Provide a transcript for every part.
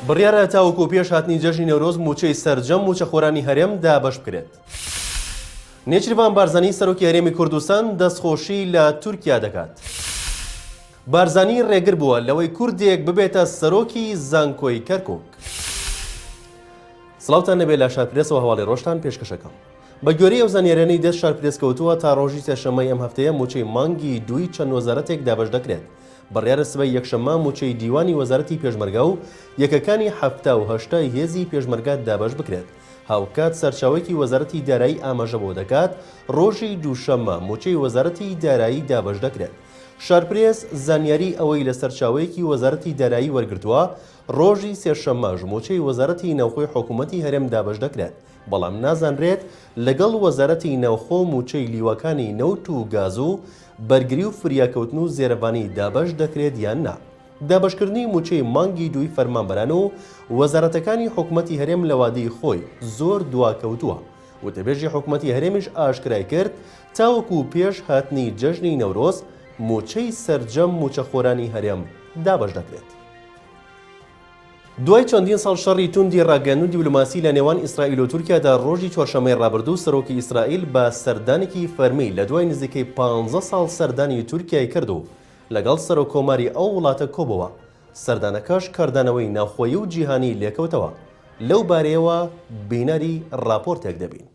بڕیارە تاوەکو پێش هاتنی جەژنی نەورۆز مووچەی سەرجەم مووچەخۆرانی هەرێم دابەش بکرێت. نێچیرڤان بارزانی سەرۆکی هەرێمی کوردستان دەستخۆشی لە تورکیا دەکات. بارزانی ڕێگر بووە لەوەی کوردێک ببێتە سەرۆکی زانکۆی کەرکوک. سڵاوتان لێبێ لە شارپرێسەوە هەواڵی ڕۆژتان پێشکەشەکەم. بە گوێرەی ئەو زانیاریانەی دەست شارپرێس کەوتووە تا ڕۆژی سێشەممەی ئەم هەفتەیە مووچەی مانگی دووی چەند وەزارەتێک دابەش دەکرێت. بڕیارە سبەی یەکشەممە مووچەی دیوانی وەزارەتی پێشمەرگە و یەکەکانی 70 و هەشتای هێزی پێشمەرگە دابەش بکرێت. هاوکات سەرچاوەیەکی وەزارەتی دارایی ئاماژە بەوە دەکات، ڕۆژی دووشەممە مووچەی وەزارەتی دارایی دابەش دەکرێت. شارپرێس زانیاری ئەوەی لە سەرچاوەیەکی وەزارەتی دارایی وەرگرتووە، ڕۆژی سێشەممەش مووچەی وەزارەتی ناوخۆی حکوومەتی هەرێم دابەش دەکرێت، بەڵام نازانرێت لەگەڵ وەزارەتی ناوخۆ مووچەی لیواکانی نەوت و گاز و بەرگری و فریاکەوتن و زێرەڤانی دابەش دەکرێت یان نا. دابەشکردنی مووچەی مانگی دووی فەرمانبەران و وەزارەتەکانی حکومەتی هەرێم لە وادەی خۆی زۆر دواکەوتووە، وتەبێژی حکومەتی هەرێمیش ئاشکرای کرد، تاوەکو پێش هاتنی جەژنی نەورۆز مووچەی سەرجەم مووچەخۆرانی هەرێم دابەش دەکرێت. دوای چەندین ساڵ شەڕی توندی ڕاگەیاندن و دیبلۆماسی لە نێوان ئیسرائیل و تورکیادا ڕۆژی چوارشەممەی ڕابردوو سەرۆکی ئیسرائیل بە سەردانێکی فەرمی لە دوای نزیکەی پانزە ساڵ سەردانی تورکیای کرد و لەگەڵ سەرۆک کۆماری ئەو وڵاتە کۆبۆوە، سەردانەکەش کاردانەوەی ناوخۆیی و جیهانی لێکەوتەوە، لەو بارەیەوە بینەری ڕاپۆرتێک دەبین.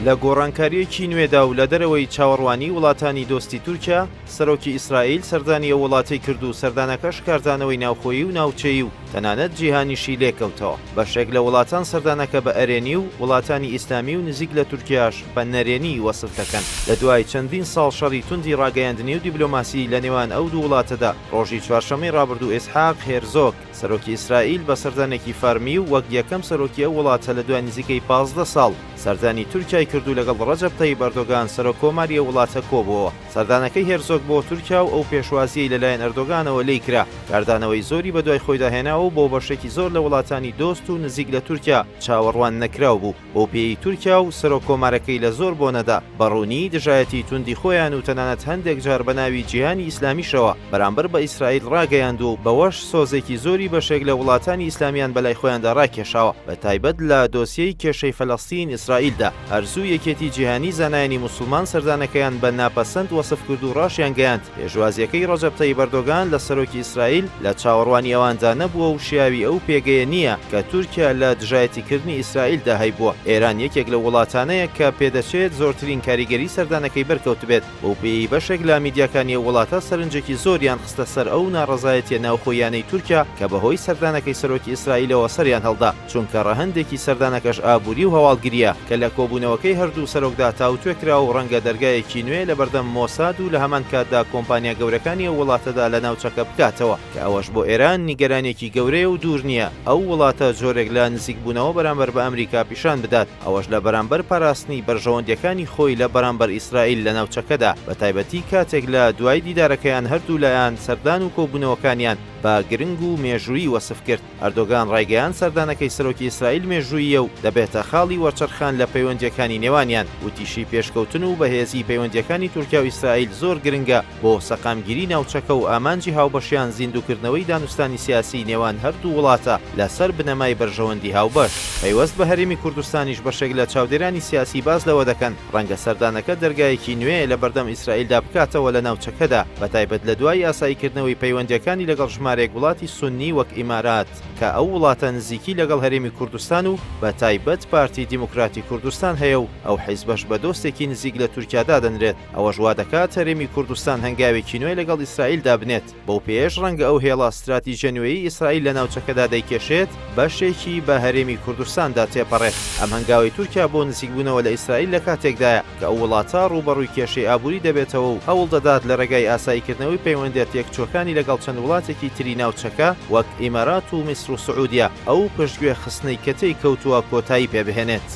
لە گۆڕانکارییەکی نوێدا و لە دەرەوەی چاوەڕوانی وڵاتانی دۆستی تورکیا، سەرۆکی ئیسرائیل سەردانی ئەو وڵاتەی کرد و سەردانەکەش کاردانەوەی ناوخۆیی و ناوچەیی و تەنانەت جیهانیشی لێکەوتەوە. بەشێک لە وڵاتان سەردانەکە بە ئەرێنی و وڵاتانی ئیسلامی و نزیک لە تورکیاش بە نەرێنی وەسف دەکەن. لە دوای چەندین ساڵ شەڕی توندی ڕاگەیاندنی و دیبلۆماسی لە نێوان ئەو دوو وڵاتەدا، ڕۆژی چوارشەممەی ڕابردوو ئیسحاق هێرزۆگ، سەرۆکی ئیسرائیل بە سەردانێکی فەرمی و وەک یەکەم سەرۆکی ئەو وڵاتە لە دوای نزیکەی 15 ساڵ سەردانی تورکیای کرد و لەگەڵ ڕەجەب تەیب ئەردۆگان سەرۆک کۆماری ئەو وڵاتە کۆبووەوە. سەردانەکەی هێرزۆگ بۆ تورکیا و ئەو پێشوازییەی لەلایەن ئەردۆگانەوە لێی کرا، کاردانەوەی زۆری بەدوای خۆیدا هێناوە و بۆ بەشێکی زۆر لە وڵاتانی دۆست و نزیک لە تورکیا چاوەڕوان نەکراو بوو. بەو پێیەی تورکیا و سەرۆک کۆمارەکەی لە زۆر بۆنەدا بە ڕوونی دژایەتی توندی خۆیان و تەنانەت هەندێک جار بە ناوی جیهانی ئیسلامیشەوە بەرامبەر بە ئیسرائیل ڕاگەیاندووە و بەوەش سۆزێکی زۆری بەشێک لە وڵاتانی ئیسلامیان بەلای خۆیاندا ڕاکێشاوە بە تایبەت لە دۆسیەی کێشەی فەلەستین ئیسرائیلدا. هەر زوو یەکێتی جیهانی زانایانی موسڵمان سەردانەکەیان بە ناپەسەند وەسف کرد و ڕاشیانگەیاند، پێشوازییەکەی ڕەجەب تەیب ئەردۆگان لە سەرۆکی ئیسرائیل لە چاوەڕوانی ئەواندا نەبووە و شیاوی ئەو پێگەیە نییە کە تورکیا لە دژایەتیکردنی ئیسرائیلدا هەیبووە. ئێران یەکێک لەو وڵاتانەیە کە پێدەچێت زۆرترین کاریگەری سەردانەکەی بەرکەوتبێت، بەو پێیەی بەشێک لە میدیاکانی ئەو وڵاتە سەرنجێکی زۆریان خستە سەر ئەو ناڕەزایەتییە ناوخۆییانەی تورکیا کە بەهۆی سەردانەکەی سەرۆکی ئیسرائیلەوە سەریان هەڵدا. چونکە ڕەهەندێکی سەردانەکەش ئابووری و هەواڵگرییە، کە لە کۆبوونەوەکەی هەردوو سەرۆکدا تاوتوێ کرا و ڕەنگە دەرگایەکی نوێ لەبەردەم مۆساد و لە هەمان کاتدا کۆمپانیا گەورەکانی ئەو وڵاتەدا لە ناوچەکە بکاتەوە، کە ئەوەش بۆ ئێران نیگەرانییەکی گەورەیە و دوور نییە ئەو وڵاتە جۆرێک لە نزیکبوونەوە بەرامبەر بە ئەمریکا پیشان بدات، ئەوەش لە بەرامبەر پاراستنی بەرژەوەندییەکانی خۆی لە بەرامبەر ئیسرائیل لە ناوچەکەدا، بەتایبەتی کاتێک لە دوای دیدارەکەیان هەردوولایان سەردان و کۆبوونەوەکانیان بە گرنگ و مێژوویی وەسف کرد. ئەردۆگان ڕایگەیاند سەردانەکەی سەرۆکی ئیسرائیل مێژووییە و دەبێتە خاڵی وەرچەرخان لە پەیوەندییەکانی نێوانیان، وتیشی پێشکەوتن و بەهێزیی پەیوەندییەکانی تورکیا و ئیسرائیل زۆر گرنگە بۆ سەقامگیری ناوچەکە و ئامانجی هاوبەشیان زیندووکردنەوەی دانوستانی سیاسیی نێوان هەردوو وڵاتە لەسەر بنەمای بەرژەوەندی هاوبەش. پەیوەست بە هەرێمی کوردستانیش بەشێک لە چاودێرانی سیاسی باس لەوە دەکەن، ڕەنگە سەردانەکە دەرگایەکی نوێ لە بەردەم ئیسرائیلدا بکاتەوە لە ناوچەکەدا، بەتایبەت لە دوای ئاساییکردنەوەی پەیوەندییەکانی لەگەڵ ژمارەیەک وڵاتی سوننی وەک ئیمارات، کە ئەو وڵاتە نزیکی لەگەڵ هەرێمی کوردستان و بە تایبەت پارتی دیموکراتی کوردستان هەیە و ئەو حیزبەش بە دۆستێکی نزیک لە تورکیا دادەنرێت، ئەوەش وادەکات هەرێمی کوردستان هەنگاوێکی نوێ لەگەڵ ئیسرائیلدا بنێت. بەو پێیەش ڕەنگە ئەو هێڵە ستراتیژیە نوێیەی ئیسرائیل لە ناوچەکەدا دەیکێشێت بەشێکی بە هەرێمی کوردستاندا تێپەڕێت. ئەم هەنگاوەی تورکیا بۆ نزیکبوونەوە لە ئیسرائیل لە کاتێکدایە کە ئەو وڵاتە ڕووبەڕووی کێشەی ئابووری دەبێتەوە و هەوڵدەدات لە ڕێگای ئاساییکردنەوەی پەیوەندیە تێکچووەکانی لەگەڵ چەند وڵاتێکی تری ناوچەکە وەک ئیمارات و میسر و سعودیە ئەو پشتگوێ خستنەی کە تێی کەوتووە کۆتایی پێبهێنێت.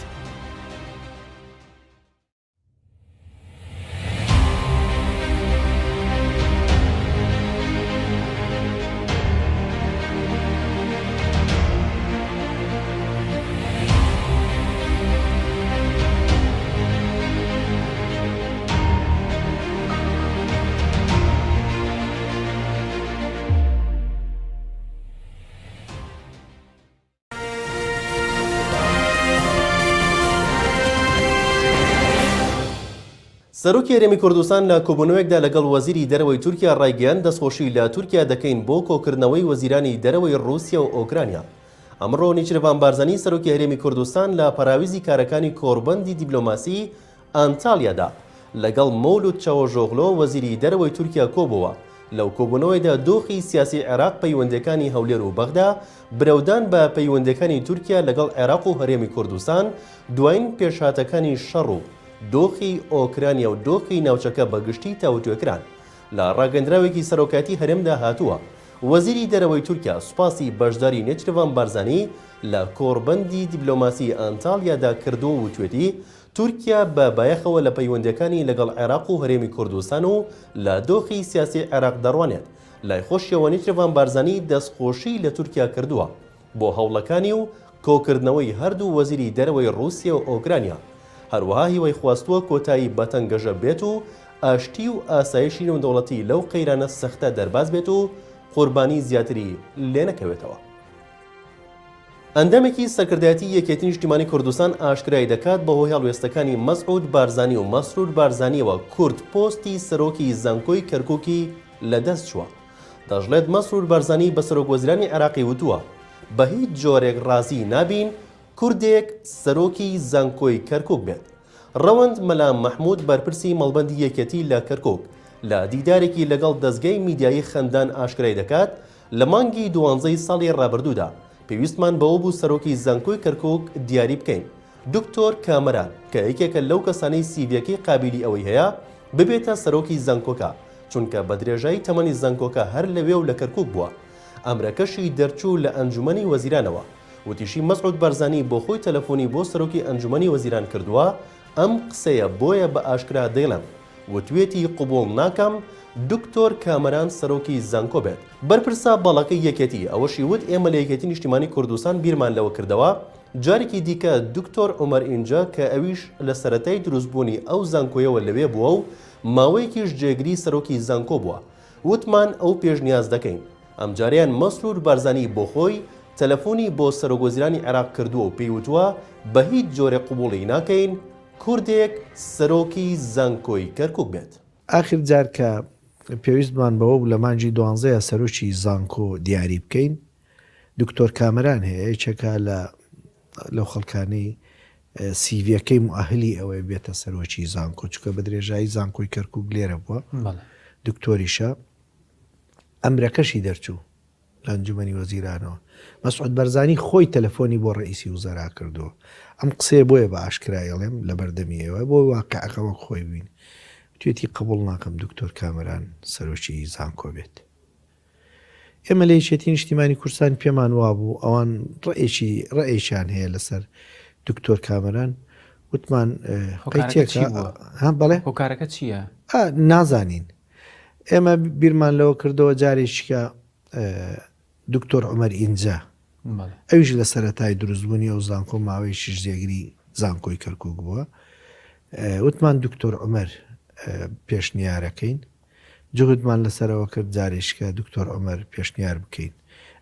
سەرۆکی هەرێمی کوردستان لە کۆبوونەوەیەکدا لەگەڵ وەزیری دەرەوەی تورکیا ڕایگەیاند، دەستخۆشی لە تورکیا دەکەین بۆ کۆکردنەوەی وەزیرانی دەرەوەی ڕووسیا و ئۆکرانیا. ئەمڕۆ نیچرڤان بارزانی سەرۆکی هەرێمی کوردستان لە پەراویزی کارەکانی کۆڕبەندی دیبلۆماسی ئانتالیادا لەگەڵ مەولود چاوەشئۆغلۆ وەزیری دەرەوەی تورکیا کۆبۆوە، لەو کۆبوونەوەیدا دۆخی سیاسی عێراق پەیوەندیەکانی هەولێر و بەغدا، برەودان بە پەیوەندیەکانی تورکیا لەگەڵ عێراق و هەرێمی کوردستان، دواین پێشهاتەکانی شەڕ و دۆخی ئۆکرانیا و دۆخی ناوچەکە بە گشتی تاوتوێکران. لە ڕاگەندراوێکی سەرۆکایەتی هەرێمدا هاتووە، وەزیری دەرەوەی تورکیا سوپاسی بەشداری نێچیرڤان بارزانی لە کۆڕبەندی دیبلۆماسی ئانتالیادا کردووە و وتوێتی، تورکیا بە بایەخەوە لە پەیوەندییەکانی لەگەڵ عێراق و هەرێمی کوردستان و لە دۆخی سیاسی عێراق دەڕوانێت. لای خۆشیەوە نێچیرڤان بارزانی دەستخۆشیی لە تورکیا کردووە بۆ هەوڵەکانی و کۆکردنەوەی هەردوو وەزیری دەرەوەی ڕووسیا و ئۆکرانیا. هەروەها هیوای خواستووە کۆتایی بە تەنگەژە بێت و ئاشتی و ئاسایشی نێودەوڵەتی لەو قەیرانە سەختە دەرباز بێت و قوربانی زیاتری لێنەکەوێتەوە. ئەندامێکی سەرکردایەتی یەکێتی نیشتیمانی کوردستان ئاشکرای دەکات بەهۆی هەڵوێستەکانی مەسعود بارزانی و مەسرور بارزانیەوە کورد پۆستی سەرۆکی زانکۆی کەرکوکی لەدەست چووە. دەشڵێت مەسرور بارزانی بە سەرۆکوەزیرانی عێراقی وتووە بەهیچ جۆرێک ڕازی نابین کوردێک سەرۆکی زانکۆی کەرکوک بێت. ڕەوەند مەلا مەحمود بەرپرسی مەڵبەندی یەکێتی لە کەرکوک لە دیدارێکی لەگەڵ دەزگای میدیایی خەندان ئاشکرای دەکات لە مانگی دوانزەی ساڵی ڕابردوودا پێویستمان بەوە بوو سەرۆکی زانکۆی کەرکوک دیاری بکەین دکتۆر کامەران کە یەکێکە لەو کەسانەی سیڤیەکەی قابیلی ئەوەی هەیە ببێتە سەرۆکی زانکۆکە چونکە بە درێژایی تەمەنی زانکۆکە هەر لەوێ و لە کەرکوک بووە ئەمرەکەشی دەرچوو لە ئەنجومەنی وەزیرانەوە وتیشی مەسعود بارزانی بۆ خۆی تەلەفۆنی بۆ سەرۆکی ئەنجومەنی وەزیران کردووە ئەم قسەیە بۆیە بە ئاشکرا دەیڵێم وتویەتی قبوڵ ناکەم دکتۆر کامەران سەرۆکی زانکۆ بێت. بەرپرسە باڵاکەی یەکێتی ئەوەشی وت ئێمە لە یەکێتی نیشتیمانی کوردستان بیرمان لەوە کردەوە جارێکی دیکە دکتۆر عومەر ئینجە کە ئەویش لە سەرەتای دروستبوونی ئەو زانکۆیەوە لەوێ بووە و ماوەیەکیش جێگری سەرۆکی زانکۆ بووە وتمان ئەو پێشنیاز دەکەین ئەمجارەیان مەسرور بارزانی بۆخۆی تەلەفۆنی بۆ سەرۆکوەزیرانی عێراق کردووە و پێی وتووە بەهیچ جۆرێک قبوڵی ناکەین کوردێک سەرۆکی زانکۆی کەرکوک بێت. ئاخر جار کە پێویستمان بەوە بوو لە مانگی دوانزەیا سەرۆکی زانکۆ دیاری بکەین، دکتۆر کامەران هەیە یەکێکە لە لەو خەڵکانەی سیڤیەکەی موئەهلی ئەوەیە بێتە سەرۆکی زانکۆ، چونکە بە درێژایی زانکۆی کەرکوک لێرە بووە، دکتۆریشە، ئەمرەکەشی دەرچوو. لە ئەنجومەنی وەزیرانەوە مەسعود بەرزانی خۆی تەلەفۆنی بۆ ڕەئیسی وزەرا کردووە ئەم قسەیە بۆیە بە ئاشکرا ئەیڵێم لە بەردەمی ئێوە بۆ واقعەکە وەک خۆی ببین وتوێتی قبوڵ ناکەم دکتۆر کامەران سەرۆکی زانکۆ بێت ئێمە لە یەکێتی نیشتیمانی کوردستان پێمان وابوو ئەوان ڕێکی ڕێکیان هەیە لەسەر دکتۆر کامەران وتمان قەیتێکە بەڵێ هۆکارەکە چییە؟ نازانین ئێمە بیرمان لەوە کردەوە جارێکیکە دکتۆر عومەر ئینجە ئەویش لە سەرەتای دروستبوونی ئەو زانکۆ ماوەیەکیش جێگری زانکۆی کەرکک بووە وتمان دکتۆر عومەر پێشنیارەکەین جهودمان لەسەرەوە کرد جارێکیکە دکتۆر عومەر پێشنیار بکەین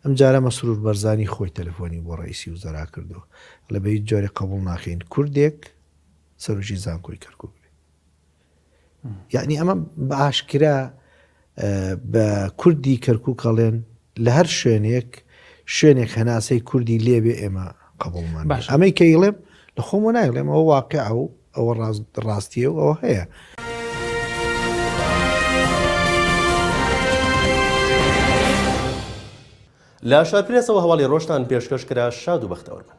ئەم جارە مەسرور بەرزانی خۆی تەلەفۆنی بۆ ڕئیسی وزەرا کردو لە بە هیچ جۆرێک قبوڵ ناکەین کوردێک سەرۆکی زانکۆی کەرکک بێ یەعنی ئەمە بە ئاشکرا بە کوردی کەرکوک ئەڵێن لە هەر شوێنێک شوێنێک هەناسەی کوردی لێبێ ئێمە قبوڵمان باش. ئەمەی کە ئیڵێم لە خۆمەوە نایڵێم ئەوە واقیعە و ئەوە ڕاستیە و ئەوە هەیە. لە شارپرێسەوە هەواڵی ڕۆژتان پێشکەش کرا شاد و بەختەوەر بن.